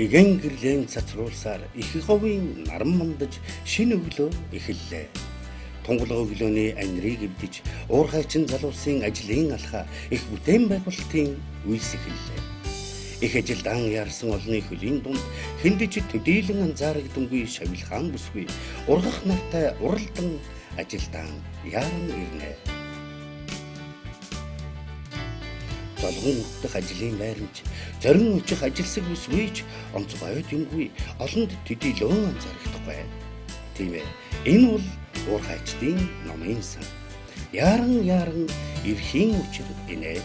Гэгэн гэрлэн цацруулсаар их говийн наран мандаж шинэ өглөө эхэллээ. Тунгалаг өглөөний анирыг эвдэж, уурхайчин залуусын ажлын алхаа их бүтээн байгуулалтын үйлс эхэллээ. Их ажилдаан яарсан олонний хөлийн дунд хэндэж төдийлөн анзаарагдамгүй шавилгаан бүсгүй ургах нартай уралдан ажилдаан яаран ирнэ. Золгон өгдөх ажлын байрамч, зорин очих ажилсаг бүсгүйч онцгойд юмгүй олонд төдийлөн анзаарагдахгүй. Тийм ээ, энэ бол уурхайчдын номын сан. Яаран яаран эрхийн учир инээ.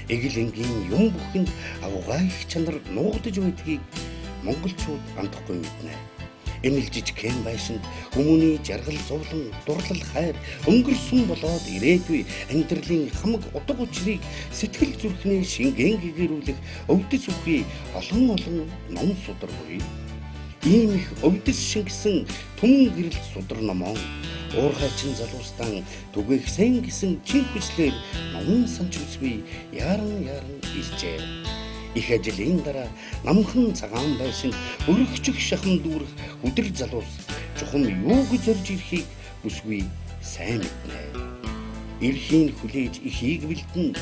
Эгэл энгийн юм бүхэнд авгай их чанар нуугдаж байдгийг монголчууд андахгүй мэднэ. Энэ л жижигхэн байшинд хүмүүний жаргал зовлон, дурлал хайр өнгөрсөн болоод ирээдүй амьдралын хамаг утга учирыг сэтгэл зүрхний шингэн гэгэрүүлэх өвдөс үхий олон олон ном судар буй. Ийм их өвдөс шингэсэн түмэн гэрэл судар номон уурхайчин залуустан түгэхсэн гэсэн чин хүслээр номын санч бүсгүй яаран яаран иржээ. Их ажлын дараа намхан цагаан байшинд өргөчих шахан дүүрэх хүдэр залуус чухам юу гэж зорж ирэхийг бүсгүй сайн мэднэ. Эрхийн хүлээж ихийг бэлдэн.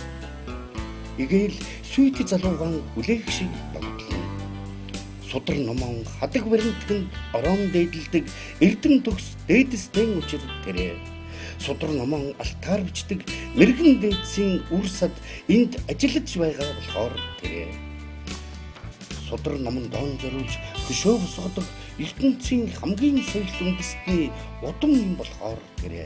Игээл сүйт залуугаан хүлээх шиг догтлно. Судар номон хадаг баримтанд ороон дээдэлдэг эрдэм төгс дээдэстэй учир тэрэ. Судар номон алтаар бичдэг мэрэгэн дээдсийн үр сад энд ажиллаж байгаа болохоор тэрэ. Судар номон дон зориулж хөшөө босгодог ертөнцийн хамгийн соёл үндэстний удам юм болохоор тэрэ.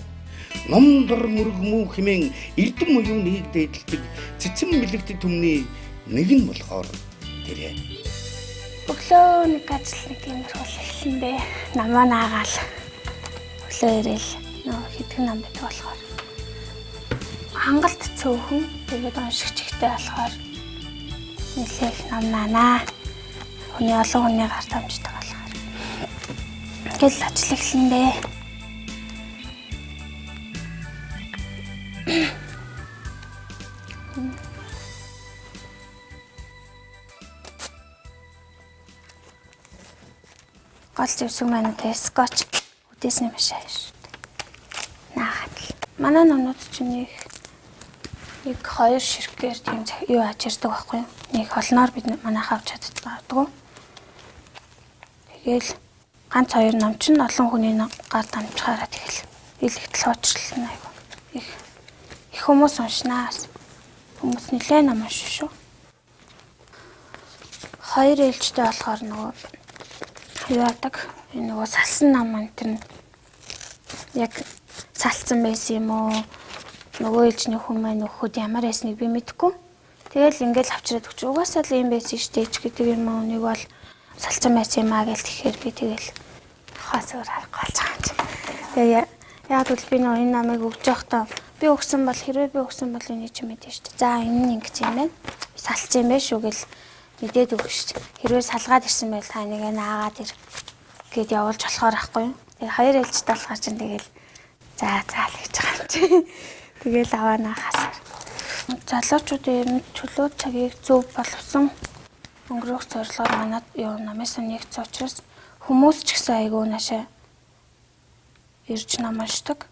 Ном дор мөргмүү хэмээн эрдэм оюуныг дээдэлдэг цэцэн бэлэгт түмний нэг нь болохоор тэрэ. Өглөө нэг ажил нэг тиймэрхүү эхэлсэн бэ. Намаа наагаал өглөө ирээл нөгөө хэдхэн нам байдаг болохоор хангалт цөөхөн, тэгээд уншигч ихтэй болохоор нэлээх нам наанаа. Хүний олон хүний гар дамждаг болохоор ингээл ажил эхэлсэн бэ. Гол зэвсэг маань тэ скотч үдээсний маш ааш. Наагаад л. Манай номнууд чинь нэг хоёр ширхгээр тийм юу аж ирдэг байхгүй юу? Нэг олноор бид манайх авч чаддаг. Тэгээл ганц хоёр ном чинь олон хүний гар дамжихаараа тэгэл илэгдэл хуучлал нь айгүй. Их хүмүүс уншнаас. Хүмүүс нэлээд ном уншин шүү. Хоёр ээлжтэй болохоор нөгөө яадаг энэ нөгөө салсан нам энэ тэр нь яг салцсан байсан юм уу? Нөгөө ээлжний хүн маань өгөхөд ямар байсныг би мэдэхгүй. Тэгэл ингээл авчираад өгч. Угаасаа л юм байсан шүү дээ ч гэдэг юм уу? Нэг бол салцсан байсан юм аа гэл тэгэхээр би тэгэл хаас өөр харахгүй болж байгаа юм чи. Тэгээ яг л би нөгөө энэ намыг өгч явахдаа би өгсөн бол хэрвээ би өгсөн бол энийг чи мэдэн шүү дээ. За энэ нь ингэж юм байна. Салцсан юм байна шүү гэл мэдээд өгч шүү. Хэрвээ салгаад ирсэн байл та энийг наагаад ир гэд явуулж болохоор ахгүй юу. Тэгээ хоёр ээлжтэй болохоор чинь тэгэл за за л гэж байгаа юм чи. Тэгэл аваа наахаас. Залуучуудын ер нь чөлөө цагийг зөв боловсон өнгөрөөх зорилгоор манай юу намын сан нэгдсэн учраас хүмүүс ч гэсэн айгүй наашаа ирж ном уншдаг.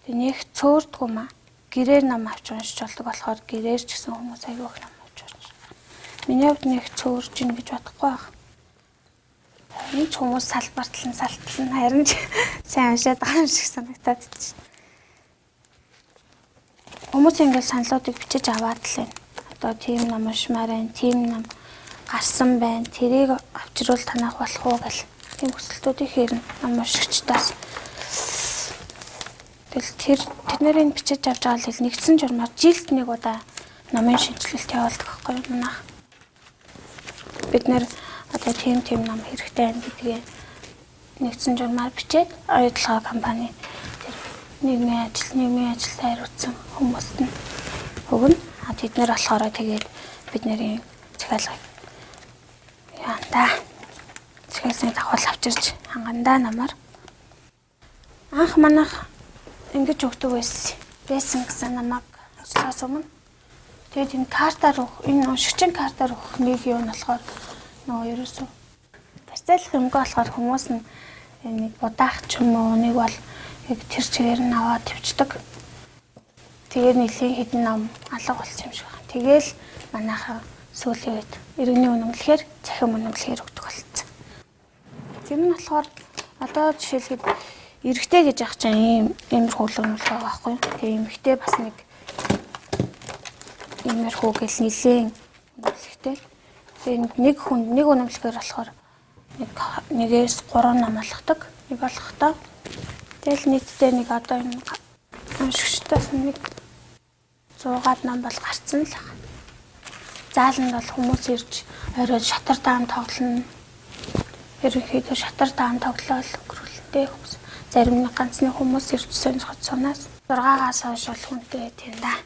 Тэг нэг цөөрдгүү маа. Гэрээр ном авч уншиж болдог болохоор гэрээр ч гэсэн хүмүүс айгүй их ном авч уншиж. Миний хувьд нэг цөөрж ийн гэж бодохгүй байх. Энэ ч хүмүүс салбартлан салтлан харин ч сайн уншаад байгаа юм шиг санагтаад чинь. Хүмүүс ингээл саналуудыг бичиж аваад л байна. Одоо тийм ном уншмаар байна, тийм ном гарсан байна. Тэрийг авчруул танах болох уу гэл тийм хүсэлтүүдийг хэрнэ ном уншигчдаас. Тэгэл тэд нарыг бичиж авч байгаа л нэгдсэн журмаар жилд нэг удаа номын шинжилэлт явуулдаг байхгүй юу манайх. Бид нэр одоо тийм ном хэрэгтэй байна гэдгээ нэгдсэн журмаар бичээд оюутлага компани тэр нийгмийн ажил, нийгмийн ажилд хариуцсан хүмүүст нь өгнө. А тэд нэр болохоор тэгээд бид нэрийн захиалгыг яанда захиалгын дагуул авчирч хангандаа намар. Анх манайх ингэж өгдөг байсан гэсэн намайг ажлаас өмнө. Тэгээд энэ картаар өгөх, энэ уншигчийн картаар өгөх нэг юм нь болохоор нөгөө ерөөсөө Харьцаалах юмгүй болохоор хүмүүс нь нэг будаах ч юм уу нэг бол яг тэр чигээр нь аваад тавьчихдаг. Тэгээд нэлийн хэдэн ном алга болсон юм шиг байна. Тэгээл манайхан сүүлийн үед иргэний үнэмлэхээр цахим үнэмлэхээр өгдөг болцсон. Тэр нь болохоор одоо жишээлбэл эрэгтэй гэж яах чинь ийм иймэрхүү үнэмлэх байгаа байхгүй юу? Тэгээ эмэгтэй бас нэг иймэрхүү гэл нэлийн үнэмлэхтэй. Тэгээ нэг хүн нэг үнэмлэхээр болохоор нэгээс 3 ном олгодог. Нэг олгохдоо тэгэл нийтдээ нэг одоо энэ уншигчдаас нэг 100-аад ном бол гарцсан л байна. Зааланд бол хүмүүс ирж оройд шатар даам тоглоно. Ерөнхийдөө шатар даам тоглоол өнгөрүүлэнтэй хүмүүс. Зарим нэг ганцны хүмүүс ирж сонирхож сунаас 6-аас хойш бол хүнтэй тийм да.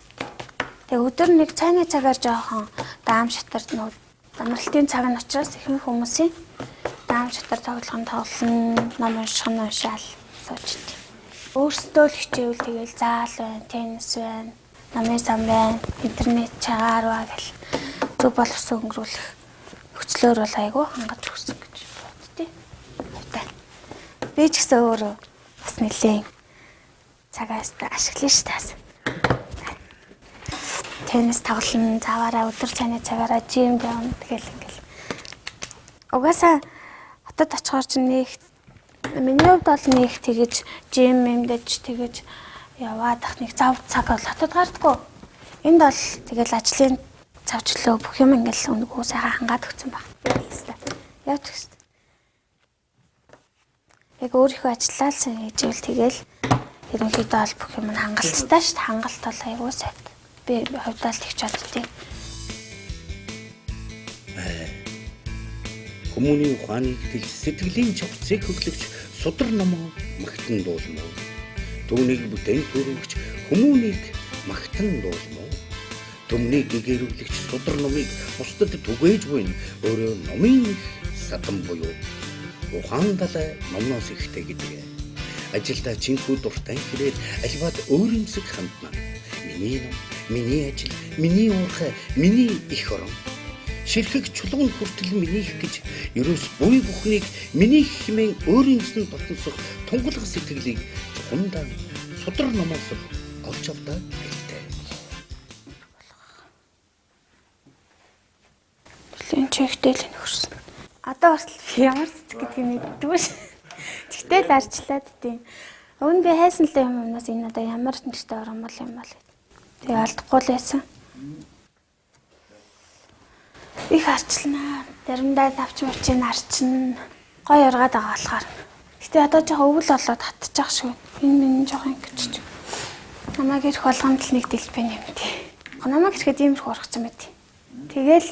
Тэгээ өдөр нэг цайны цагаар жоохон даам шатар нөө амралтын цаг нь учраас ихэнх хүмүүсийн даам шатар тоглох нь тоглоно, ном унших нь уншаал сууж идэв. Өөрсдөө л хичээвэл тэгэл заал байна, теннис байна, намын сан байна, интернет чагаар ба гэл зөв боловсон өнгөрүүлэх нөхцлөөр бол айгүй хангаж өгсөн гэж боддتي. Хувьтай. Би ч гэсэн өөрөө бас нэлээд цагаас ашиглана шүү дээ. Теннис тоглоно, заваараа өдөр цайны цагаараа жимд явна тэгэл ингээл. Угаасаа хотод очихоор чинь нэг миний хувьд бол нэг тэгэж жим юмдэж тэгэж яваад ах нэг зав цаг бол хотод гардггүй. Энд бол тэгэл ажлын цавчлаа бүх юм ингээл өнгөө сайхан хангаад өгсөн баг. Явж гэх. Яг өөрийнхөө ажиллаа л сайн хийжвэл тэгэл ерөнхийдөө бол бүх юм нь хангалттай шүү дээ. Хангалт бол айгүй сайн. Би хувьдаа л тэгч боддیں۔ Хүмүүний ухааныг тэлж сэтгэлийн чавцыг хөглөгч судар номоо магтан дуулмаа. Түүнийг бүтээн төрөгч хүмүүнийг магтан дуулмаа. Төмнийг гэгэрүүлэгч судар номыг бусдад түгээж буйн өөрөө номын их садан буюу ухаан далай номноос ихтэй гэдэг. Ажилдаа чинхүү дуртай хэрээр альваад өөрөмсөг хандна. Миний ном, миний ажил, миний уурхай, миний эх орон. Ширхэг чулуун хүртэл минийх гэж ерөөс буй бүхнийг минийх хэмээн өөрөмсөн дотносох тунгалаг сэтгэлийг чухамдаа судар номоос олж авдаа хэрэгтэй. Нэлийн чигтэл нөхөрсөн. Одоо хүртэл би ямар цэцэг гэдгийг мэддэггүй ш. Тэгтэл арчлаад тийм. Өмнө би хайсан л юм юмнаас энэ одоо ямар нэртэй оромол юм бол гэд. Тэгээ алдахгүй л байсан. Их арчлаа. Заримдаа тавч мөвчийг арчна. Гой ургаад байгаа болохоор. Гэтэ одоо жоохон өвөл болоод татчих шиг. Энэ минь жоохон ингэж. Намайг ирэх болгонд л нэг дэлбэ нэмтээ. Намайг ирэхэд иймэрхүү ургацсан байт. Тэгээл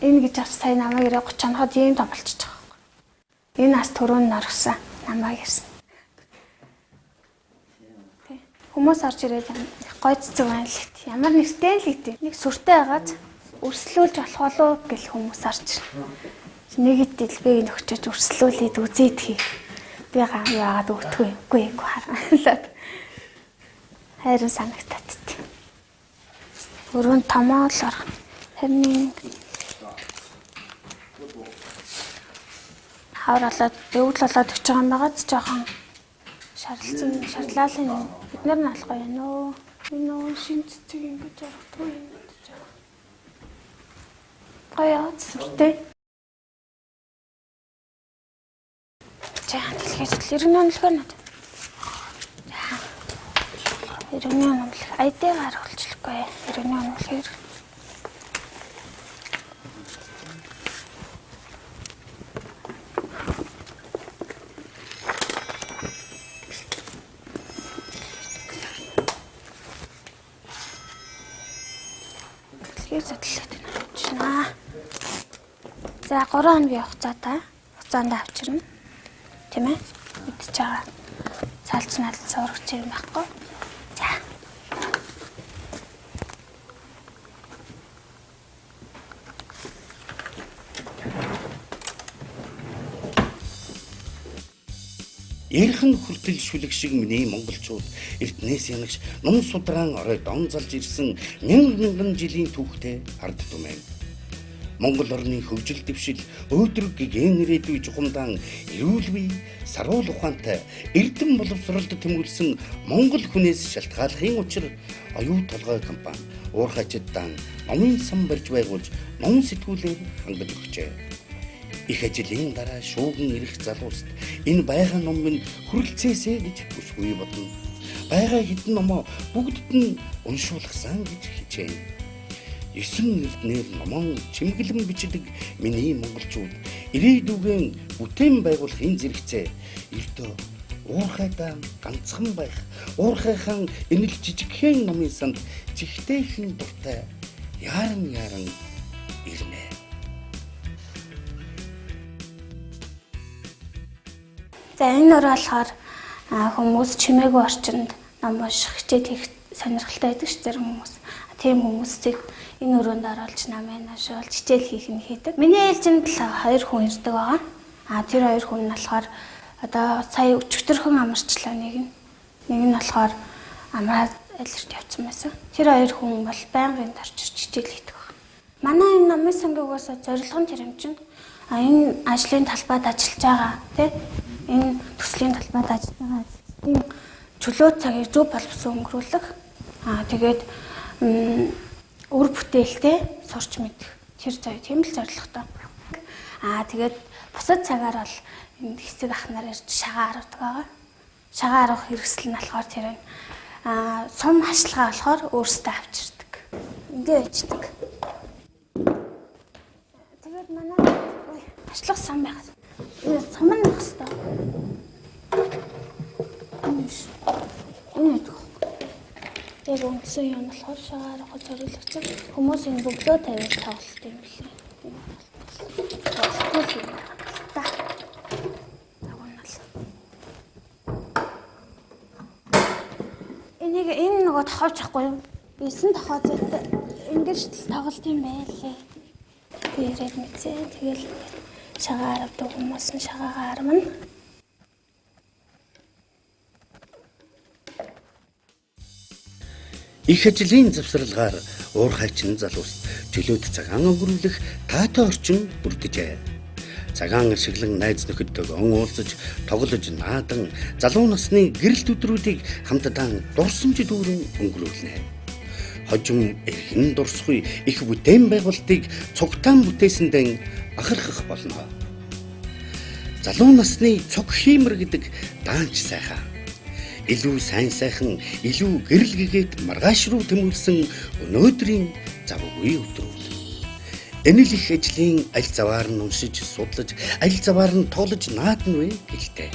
энэ гэж авч сая намайг ирээ 30 хоноход ийм том болчихж байгаа байхгүй. Энэ ас түрүүн норгосон. Намайг ирсэн. Тэ. Хүмүүс орж ирээд гой цэцэг байна л гэт. Ямар нэртэй л гэдэг. Нэг сүртэй байгааз өрслүүлж болох болов гэл хүмүүс орж ирнэ. Нэг дэлбэгийг нөхчөж өрслүүлээд үзээд хий. Би яагаад өгдөггүй юм. Үгүй эгүй хараа. Хайрын санагтаад тий. Өрөөнд томоо л орно. Харин хавар болоод өвөл болоод өгч байгаа юм байгаад жоохон шарлцсан шарлаалын бид нар нь алахгүй юм нөө. Энэ нөө шин цэцэг ингэж ордгүй юм. Гоё сүртэй. За дэлхийд иргэн үнэлгээр над. За. Иргэний үнэмлэх ID-гаар үйлчлэхгүй. Иргэний үнэмлэхээр дэлхийд судлаад авчирнаа. За 3 хоногийн хугацаатай хугацаанд авчирна. Тийм ээ? Мэдчихэж байгаа. Салж налцсан урагч юм байхгүй. За. Эрхэн хүртэл шүлэг шиг миний монголчууд эрднээс янагч ном судраан орой дон залж ирсэн мянган мянган жилийн түүхтэй ард түмэн. Монгол орны хөгжил дэвшил, өөдрөг гэгэн ирээдүй чухамдаан эрүүл бие, саруул ухаантай, эрдэм боловсролд тэмүүлсэн Монгол хүнээс шалтгааллахын учир Оюу толгой компани Уурхайчид даан номын сан барьж байгуулж ном сэтгүүлээр хангаж өгчээ. Их ажлын дараа шууган ирэх залууст энэ байгаа ном минь хүрэлцээсэ гэж бүсгүй бодно. Байгаа хэдэн номоо бүгдд нь уншуулгасан гэж хичээнэ. 9 эрднээр номон чимэглэн бичдэг миний монголчууд ирээдүгэн бүтээн байгуулахын зэрэгцээ ердөө уурхайдаа ганцхан байх, уурхайхан энэ л жижигхэн номын санд жигтэйхэн дуртай яаран яаран ирнэ. За энэ өрөө болохоор хүмүүс чимээгүй орчинд ном унших, хичээл хийх сонирхолтой байдаг ш зарим хүмүүс. Тийм хүмүүсийг энэ өрөөнд оруулж намыг уншуулж хичээл хийх нь хийдэг. Миний ээлжинд л 2 хүн ирдэг байгаа. А тэр 2 хүн нь болохоор одоо сая өчигдөрхөн амарчлаа нэг нь. Нэг нь болохоор амраад айлэрт явцсан байсан. Тэр 2 хүн бол байнгын орчирч хичээл хийдэг байгаа. Манай энэ номын сангийн угаасаа зорилго нь тэр юм чинь. А энэ ажлын талбайд ажиллаж байгаа тий энэ төслийн талбайд ажиллаж байгаа ажилчдын чөлөө цагийг зөв боловсон өнгөрүүлэх. Аа тэгээд үр бүтээлтэй сурч мэдэх. Тэр зав тийм л зорилготой. Аа тэгээд бусад цагаар бол энд хэсэг ах нар ирж шагаа харуулдаг байгаа. Шагаа харуулах хэрэгсэл нь болохоор тэр нь сум хашлага болохоор өөрсдөө авчирдаг. Ингээ байждаг. Тэгээд манай хашлах сум байх. Энэ сум нь байх хэвээр. Энэ биш. Энэ гэдэг. Яг үндсэн юм болохоор шагаа харуулах зориулагдсан. Хүмүүс энэ бөглөө тавиул тоглолт юм билээ. Тоглолтгүй юм байна л та. Агуунал. Энийг энэ нөгөө тохиолж ахгүй юу? 9 тохоо зүйтэй. Ингэж л тоглолт юм байлээ. Би ирээд мэдсэн. Тэгэл шагаа харавдаг хүмүүс нь шагаагаа хармана. Их ажлын завсралгаар уурхайчин залуус чөлөөт цагаан өнгөрүүлэх таатай орчин бүрдэжээ. Цагаан ашиглан найз нөхөдтэйг он уулзаж, тоглож наадан залуу насны гэрэлт өдрүүдийг хамтдаа дурсамж дүүрэн өнгөрүүлнэ. Хожим эрхэн дурсгүй их бүтээн байгуулалтыг цугтаан бүтээсэндээ бахархах болно. Залуу насны цуг хиймэр гэдэг даанч сайхан. Илүү сайн сайхан, илүү гэрэл гэгээд маргааш руу тэмүүлсэн өнөөдрийн завгүй өдрүүд. Энэ л их ажлын аль заваар нь уншиж, судлаж, аль заваар нь тоглож наадна вэ гэлтэй.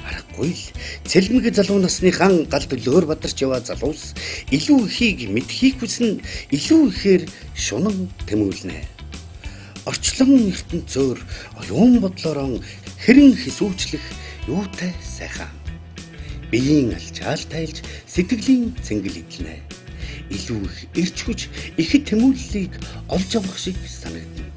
Аргагүй л цэлмэг залуу насныхан гал төлөөр бадарч яваа залуус илүү ихийг мэдхийг хүсэн, илүү ихээр шунан тэмүүлнэ. Орчлон ертөнцөөр оюун бодлороо хэрэн хэсүүчлэх юутай сайхан. Биеийн алчаал тайлж сэтгэлийн цэнгэл эдлэнэ. Илүү их эрч хүч, ихэд тэмүүллийг олж авах шиг санагдана.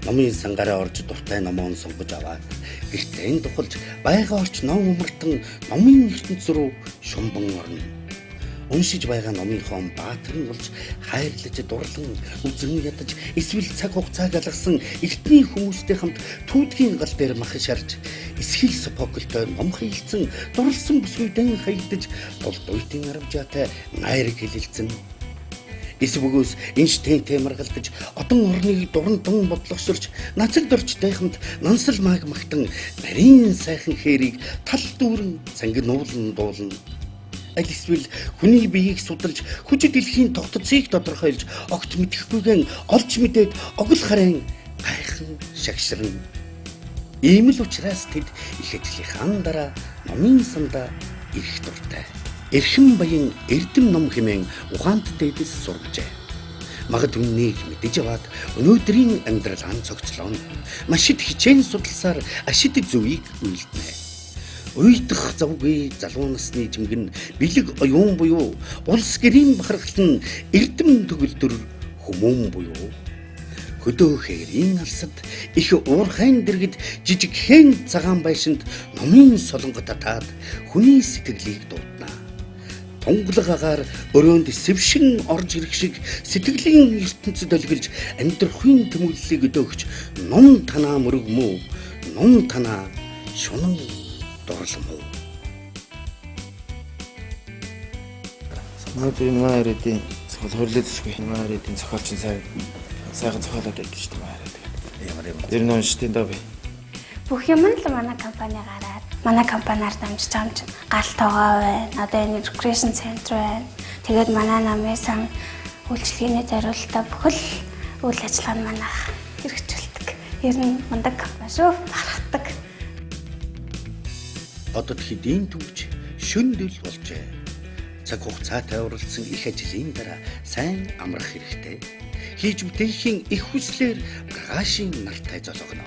Номын сангаараа орж дуртай номоон сонгож аваад гэртээ тухалж байгаа орч ном умартан номын ертөнц рүү шумбан орно. Уншиж байгаа номынхоо баатар нь болж хайрлаж дурлан үзэн ядаж эсвэл цаг хугацааг алгасан эртний хүмүүстэй хамт түүдгийн гал дээр мах шарж эсхил Софоклтой ном хийлцэн дурлсан бүсгүйдэн хаягдаж тулд уйтын аравжаатай найраг хилэлцэн эс бөгөөс Эйнштейнтэй маргалдаж одон орныг дурантан бодлогоширч нацаг дорчтой хамт нансал мааг магтан нарийн сайхан хээрийг тал дүүрэн цангинуулан дуулна. Аль эсвэл хүний биеийг судалж хүчит дэлхийн тогтцыг тодорхойлж огт мэдэхгүйгэн олж мэдээд огл харин гайхан шагширна. Ийм л учраас тэд их ажлынхаа дараа номын сандаа ирэх дуртай. Эрхэм баян эрдэм ном хэмээн ухаант дээдэс сургажээ. Магад үннийг мэдэж аваад өнөөдрийн амьдрал ан цогцлоо. Маш их хичээн судалсаар ашид зөвийг үйлдэнэ. Уйдах завгүй залуу насны жимгэн бэлэг оюун буюу улс гэрийн бахархал нь эрдэм төгөлдөр хүмүүн буюу хөдөө хээрийн алсад их уурхайн дэргэд жижигхэн цагаан байшинд номын солонго татаад хүний сэтгэлийг дуудана. Тунгалаг агаар өрөөнд сэвшин орж ирэх шиг сэтгэлийн ертөнцид өлгөлж амьдрахын тэмүүллийг өдөөгч нум танаа мөрөгмөө, нум танаа шунан дурлам уу. Өнөөдөр энэ манай ирээдийн зохиол хурлын төсгүй. Манай ирээдийн зохиолч нь сайн сайхан зохиолоод байдаг шүү дээ манай ирээд. Ямар юм. Ер нь уншдیں даа би. Бүх юм л манай компани гараад манай компаниар дамжиж байгаа юм чинь гал тоогоо байна. Одоо энэ recreation center байна. Тэгээд манай намын сан үйлчилгээний зориулалтаа бүхэл үйл ажиллагаа нь манайх хэрэгжүүлдэг. Ер нь мундаг компани шүү. Барахдаг. Одод хэдийн түгж шөндөл болжээ. Цаг хугацаатай уралдсан их ажлын дараа сайн амрах хэрэгтэй. Хийж бүтээхийн их хүслээр маргаашийн нартай зологно.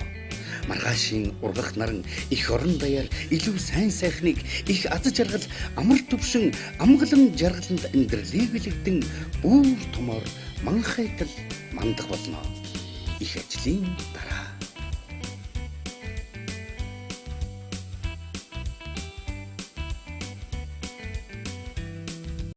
Маргаашийн ургах наран их орон даяар илүү сайн сайхныг их аз жаргал амар төвшин амгалан жаргаланд амьдралыг бэлэгдэн бүр томоор манхайтал мандах болно. Их ажлын дараа.